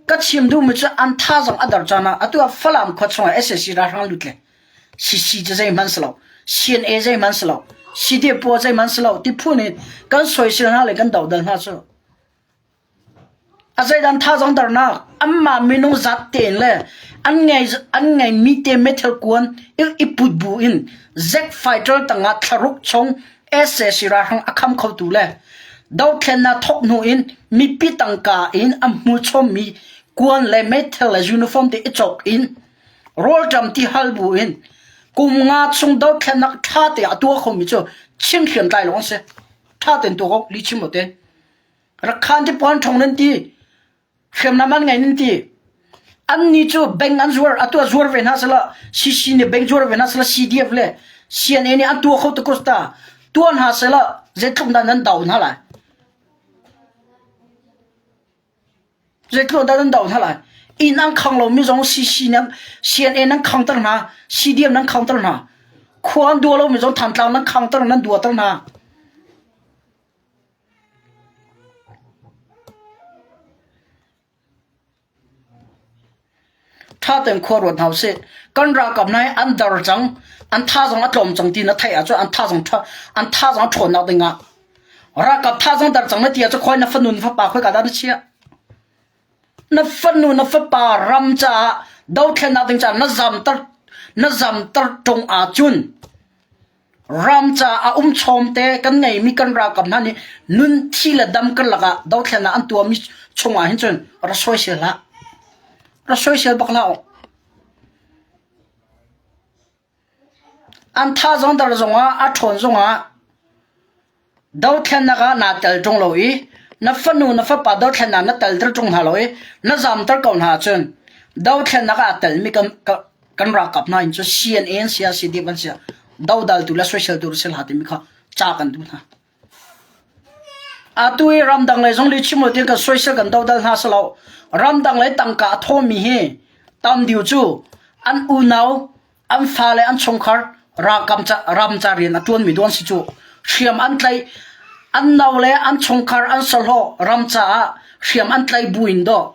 Ka chim duhmi cu an thazang a dar caan ah atu ah Falam khua chungah SAC ralhrang lut le CC cu zeihmanh si lo, CNA zeihmanh si lo, CDF pawl zeihmanh si lo ti phun in kan soisel hna le kan dodal hna cu. A zeidan thazang darnak anmah minung zat tein le an ngei an ngeimi te meithal kuan i put bu in Zack fighter tangah thlaruk chung sac ralhrang a kham khotu le dothlennak thawk hnu in mipi tangka in a hmu chommi kuan le meithal le uniform te i cawk in rawlṭam ti hal bu in kum nga chung dothlennak ṭha te a tuah khomi cu Chin hriamtlai lawng an si. Ṭha tein tuah ko, lihchim lo tein. Rakhan ti puan ṭhong nan ti, hriamnam an ngei nan ti. Annih cu bank an zuar, atu ah zuar ve hna sehla, CC nih bank zuar ve hna sehla, CDF le CNA nih an tuah kho te ko ta. Tuah hna sehla, zeitluk dah nan do hna lai. Zeitluk dah nan doh hna lai? Inn an khang lomi zong CC nan CNA nan khangter hna, CDM nan khangter hna. Khua an dua lomi zong Thantlang nan khangter nan duater hna. Ṭha tein khua ruat hna usih. Kan ralkap hna hi an dar cang, an thazaang a tlawm cang ti na theih ahcun an thazaang ṭha an thazaang a ṭhawnnak dingah Ralkap thazaang dar cang na ti ahcun khawi na fanu na fapa khoika dah na chiah? Na fanu na fapa ram caah dothlennak ding caah na zamter na zamter ṭung ahcun ram caah a um chawm te kan ngeimi kan ralkap hna nih nun thi le dam karlak ah dothlennak an tuahmi chungah hin cun ra soisel hlah. Ra soisel bak hlah u. An thazaang dar zongah a ṭhawn zongah dothlennak ah naa tel ṭung lo i na fanu na fapa dothlennak na telter ṭung hna lo i na zamter ko hna ahcun dothlennak ah aa telmi kan, kan ralkap hna in cu CNA an si ah CDF an si ah dodaltu le soiseltu an si hlah timi kha ca kan duh hna. Atu i ramdang lei zong lihchim lo tiin kan soisel kan dodal hna si lo. Ramdang lei tangka a thawmi hi tam deuh cu an unau, an fale, an chungkhar ralkam ca, ram ca rian a ṭuanmi dawh an si cu. Hriam an tlaih, an nau le an chungkhar an sahlawh ram caah hriam an tlaih bu in dawh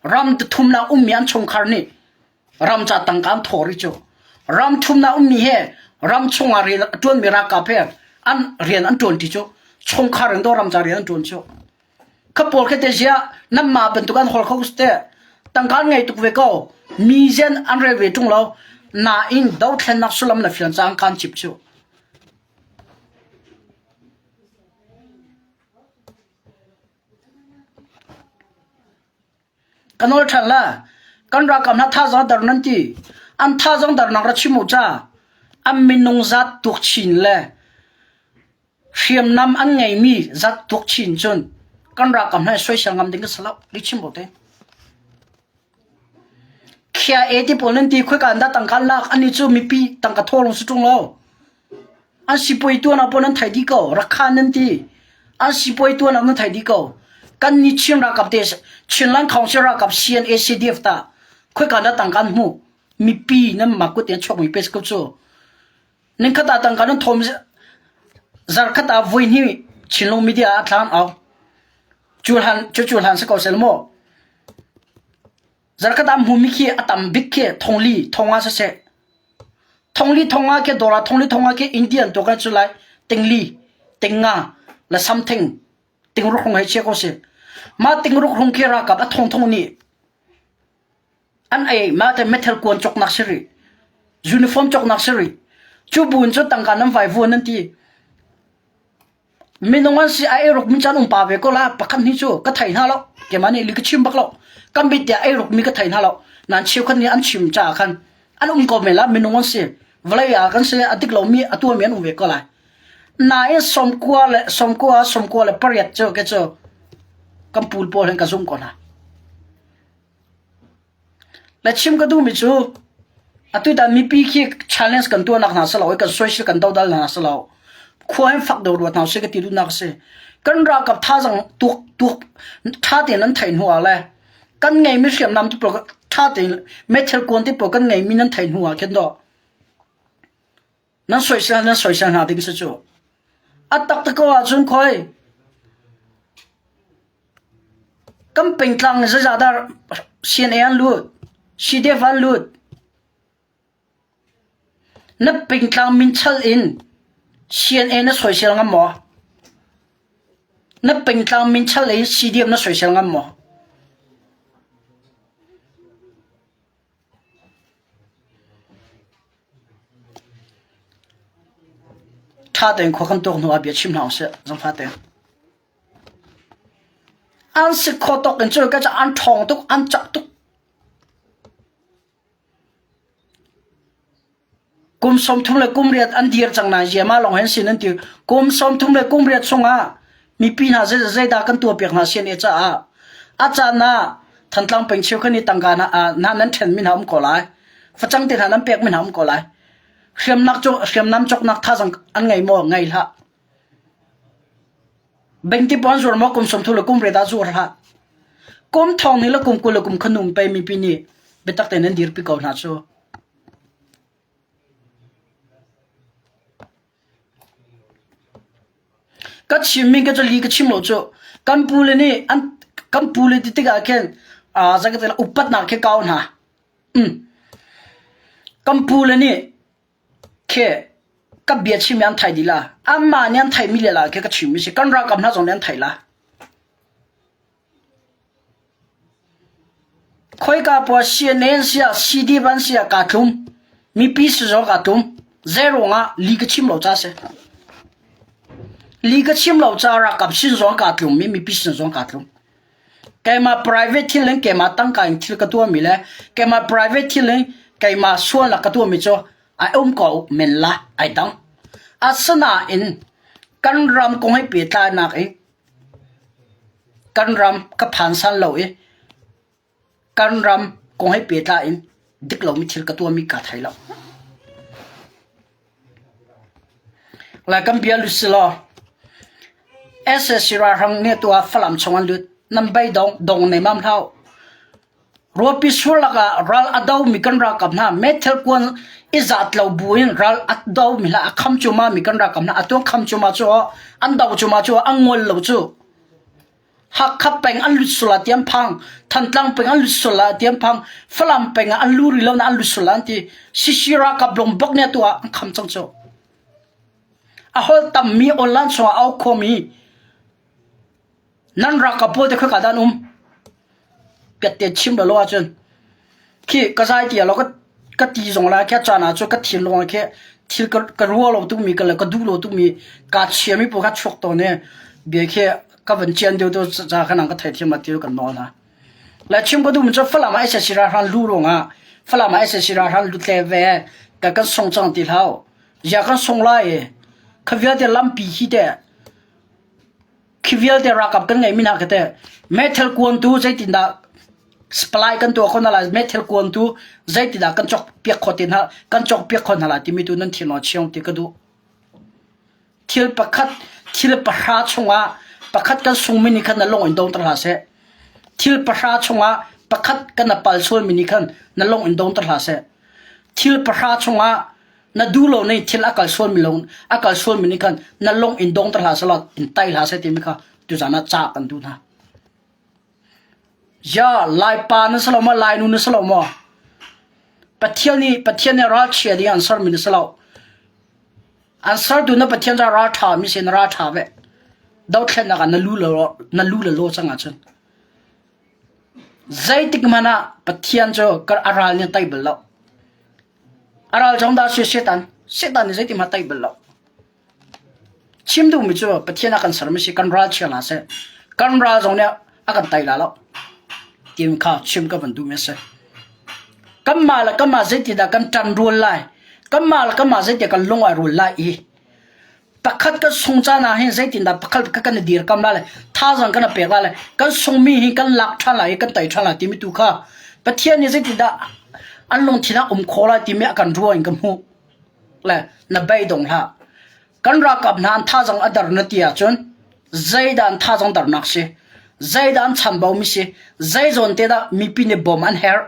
ram thumnak ummi an chungkhar nih ram ca tangka an thawh rih cu. Ram thumnak ummi he ram chungah rian a ṭuanmi ralkap he an rian an ṭuan ṭi cu. Chungkhar in dawh ram ca rian an ṭuan cu. Kha pawl khi te ziah nanmah bantuk an hawl kho te tangka an ngei tuk ve ko. Mi zen an rel ve ṭung lo. Nain dothlennak sullam le fian caang kan cip cu. Ka nawl ṭhan la. Kan ralkap hna thazaang dar nan ti. An thazaang darnak ra chim u ca. An minung zat tuk chin le hriamnam an ngeimi zat tuk chin cun kan ralkap hna soisel ngam ding ka si lo. Lihchim bo te. Khia e ti pawl nan ti khoika an dah tangka lak ani cu mipi tangka thaw lawng si ṭung lo. An sipuai tuan ah pawn an thai dih ko. Rakhan nan ti. An sipuai tuan ah nan thai dih ko. Kan ni Chin ralkap te Chinland Council ralkap CNA CDF ta khoika dah tangka an hmuh. Mipi nan mah kut in chuakmi pe ko cu. Ning khat ah tangka nan thawm zarkhat ah voi hnih Chinlung media ah thlan au. Cu hlan cu cu hlan si ko sel maw? Zarkhat ah hmumi khi a tam bik khi thongli thonga siseh. Thongli thonga khi dollar thongli thonga khi Indian tuak cu lai tingli tinga le something tingruk hung hei chia ko si. Mah tingruk hung khi ralkap a thong thong nih an ei mah te metal kuan cawknak si rih. Uniform cawknak si rih. Cu buin cu tangka nan vai vuan nan ti. Minung an si a eiruk mi caan um pa ve ko la pakhat ni cu ka thei hna lo keimah nih li ka chim bak lo kan bit tiah eiruk mi ka thei hna lo nan cheukhat nih an chim caah khan an um ko men la minung an si vawlei ah kan si a dik lomi a tuahmi an um ve ko lai nain sawmkua le sawmkua sawmkua le pariat cu ke cu kan pul pawl hin ka zum ko hna Le chim ka duhmi cu atutan mipi khi challenge kan tuahnak hna si lo i kan soisel kan dodal hna si lo. Khua hin fak deuh ruat hna usih ka ti duhnak a si. Kan ralkap thazang tuak tuak ṭha tein an theih hnu ah le kan ngeimi hriamnam ti pawl ṭha tein meithal kuan ti pawl kan ngeimi nan theih hnu ah khin dawh Nan soisel nan soisel hna ding si cu. A taktak ko ahcun khoi kan pengtlang zeizah dah CNA an lut, CDF an lut. Na pengtlang min chal in CNA na soisel ngam maw? Na pengtlang min chal in CDF na soisel ngam maw? Ṭha tein khua kan tuak hnuah bia chim hna usih, zangfah tein. An si kho tuk in cu ka an ṭhawng tuk, an cak tuk. Kum 30 le kum riat an dir cang nain ziama lawng hen sin an ti. Kum 30 le kum riat chungah mipi hna zeidah kan tuahpiak hna sian e caah a caan ah Thantlang peng cheukhat nih tangka hna hna nan ṭhen mi hna um ko lai. Facang te hna nan pek mi hna um ko lai. Hriamnak cu hriamnam cawknak thazang an ngei maw? Ngei hlah. Bengti puan zuar maw kum 30 le kum riat ah zuar hlah. Kum thong ni le kum 20 le kum khanum pe mipi nih biatak tein an dirpi ko hna cu. Ka chimmi ka cu li ka chim lo cu. Kan pule nih an kan pule ti tikah khin aa zei upatnak khi kau hna. Um. Kan pule nih khi ka bia chimmi an thei dih la. Anmah nih an theihmi lila khi ka chimmi si. Kan ralkap hna zong nih an theih la. Khoika puah CNN siah CD ban siah kaa tlum. Mipi si zong kaa tlum. Zeiruangah li ka chim lo ca si. Li ka chim lo ca ralkap sin zong kaa tlum i mipi sin zong kaa tlum. Keimah private thil in keimah tangka in thil ka tuahmi le keimah private thil in keimah sualnak ka tuahmi cu ai um ko men la ai dang. Asinain kan ram kong he pehtlainak in Kan ram ka phan san lo i kan ram kong he pehtlai in dik lomi thil ka tuahmi kaa thei lo. Lai kan bia lut si law SSC ralhrang nih tu ah Falam chung an lut. Nan bei dong dong nei mam hlah u. Ruapi sur lakah ral a domi kan ralkap hna meithal kuan i zat lo buin ral a domi hna a kham cuma mi kan ralkap hna atu an kham cuma cu an do cuma cu an ngol lo cu Hakha peng an lut sual ah ti an phang Thantlang peng an lut sual ah ti an phang Falam peng ah an lu rih lo na an lut sual ah an ti Sisi ralkap lung bak nih atu ah an kham cang cu a hol tammi online chungah a au khomi Nan ralkap pawl te khoika dah an um? Piatte chim lo lo ahcun khi ka zai ti lo ka ka ti zong la khi a caan ah cu ka thinlung ah khi thil ka ka ruah lo tukmi ka le ka duh lo tukmi kaa chiami pawl kha chuak tawn i bia khi ka van cian deuh deuh ca khan ka theithiam ah ti kan nawl hna. Le chim ka duhmi cu Falam ah SAC ralhrang lu ruangah Falam ah SAC ralhrang lut le ve ka kan sung cang ti hlah. Zia kan sung lai i kha vialte lampi hi teh Khi vialte ralkap kan ngeihmi hna khi teh meithal kuan tu zeitindah supply kan tuah khawh hna lai meithal kuan tu zeitindah kan cawk piak khawh te hna kan cawk piak khawh hna lai timi tu nan thinlung ah chiang ti ka duh. Thil pakhat thil pahra chungah pakhat kan sungmi nih khan na lung in dongter hlah seh. Thil pahra chungah pakhat kan na pal sualmi nih khan na lung in dongter hlah seh. Thil pahra chungah na duh lo nih thil a kal sualmi lo a kal sualmi nih khan na lung in dong ter hlah selaw in tai hlah seh timi kha tuzan ah ca kan duh hna. Ya Laipa na si lo maw Lainu na si lo maw? Pathian nih Pathian nih ralchia ding an sermi na si lo. An sertu na Pathian cu ral ṭha mi si na ral ṭha ve. Dothlennak ah na lu le na lu le law cang ahcun zeitik hmanh ah Pathian cu a ral nih a tei bal lo. A ral zong dah si Satan. Satan nih zeitik hmanh a tei bal lo. Chim duhmi cu Pathian a kan sermi si kan ral chia hlah seh. Kan ral zong nih a kan tei la lo. Tin kha chim ka van duhmi a si. Kanmah le kanmah zeitindah kan ṭan rual lai? Kanmah le kanmah zeitindah kan lung ai rual lai i pakhat kan sung caan ah hin zeitindah pakhat kan i dirkam lai le thazaang kan i pek lai le kan sungmi hi kan lak ṭhan lai i kan tei ṭhan lai timi tu kha Pathian nih zeitindah an lungthin ah um khawh lai timi a kan ruah in ka hmuh. Le na beidong hlah. Kan ralkap hna an thazaang a dar na ti ahcun zeidah an thazaang darnak si? Zeidah an chambaumi si? Zei zawn te dah mipi nih bawm an herh?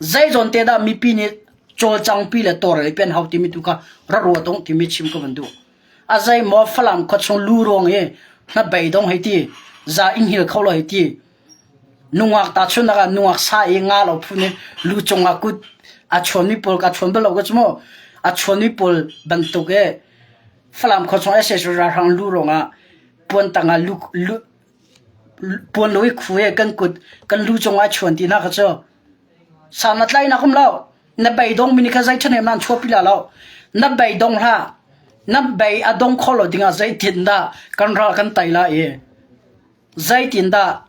Zei zawn te dah mipi nih cawlcangpi le tawlrel pi an hau timi tu kha ra ruat ung timi chim ka van duh. A zei maw Falam khuachung lu ruang hi na beidong hei ti, za in hil kho lo hei ti. Nungak ta chunak ah nungak sa i nga lo phun i lu cung ah kut a chuanmi pawl ka chuan bal lo ka cu mu. A chuanmi pawl bantuk i Falam khuachung sac ralhrang lu ruangah puan tangah lu, lu, puan lo i khu he kan kut kan lu cungah a chuan ti hna kha cu san na tlainak um lo. Na beidong mi nih kha zei ṭhahnem nan chuahpi la lo. Na beidong hlah. Na bei a dong kho lo dingah zeitindah kan ral kan tei lai i zeitindah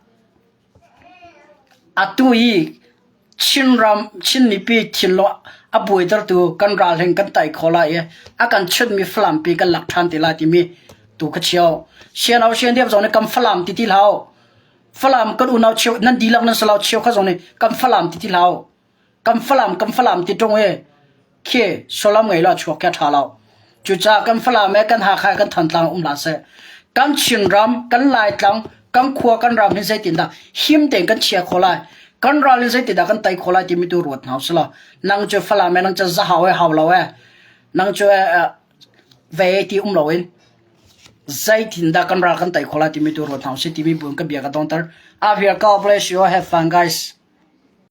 Atu hi Chinram, Chin mipi thinlung a buaitertu kan ral hin kan tai kho lai i a kan chunhmi Falam pi kan lak ṭhan te lai timi tu ka chio. Siano siandiap zong nih kan Falam ti ti hlah u. Falam kan unau cheu nan dihlak nan si lo cheu kha zong nih kan Falam ti ti hlah u. Kan Falam kan Falam ti ṭung i khi sullam ngei lo a chuak khi a ṭha lo. Cucaah kan Falam he kan Hakha he kan Thantlang um hlah seh. Kan Chinram, kan Laitlang, kan khua kan ram hi zeitindah him tein kan chia khawh lai? Kan ral in zeitindah kan tei khawh lai timi tu ruat hna usih law nang cu Falam he nang cu Zahau he hau lo he nang cu ve ti um loin zeitindah kan ral kan tei khawh lai timi tu ruat hna usih timi bu in ka bia ka dongter. After God bless you. Have fun guys.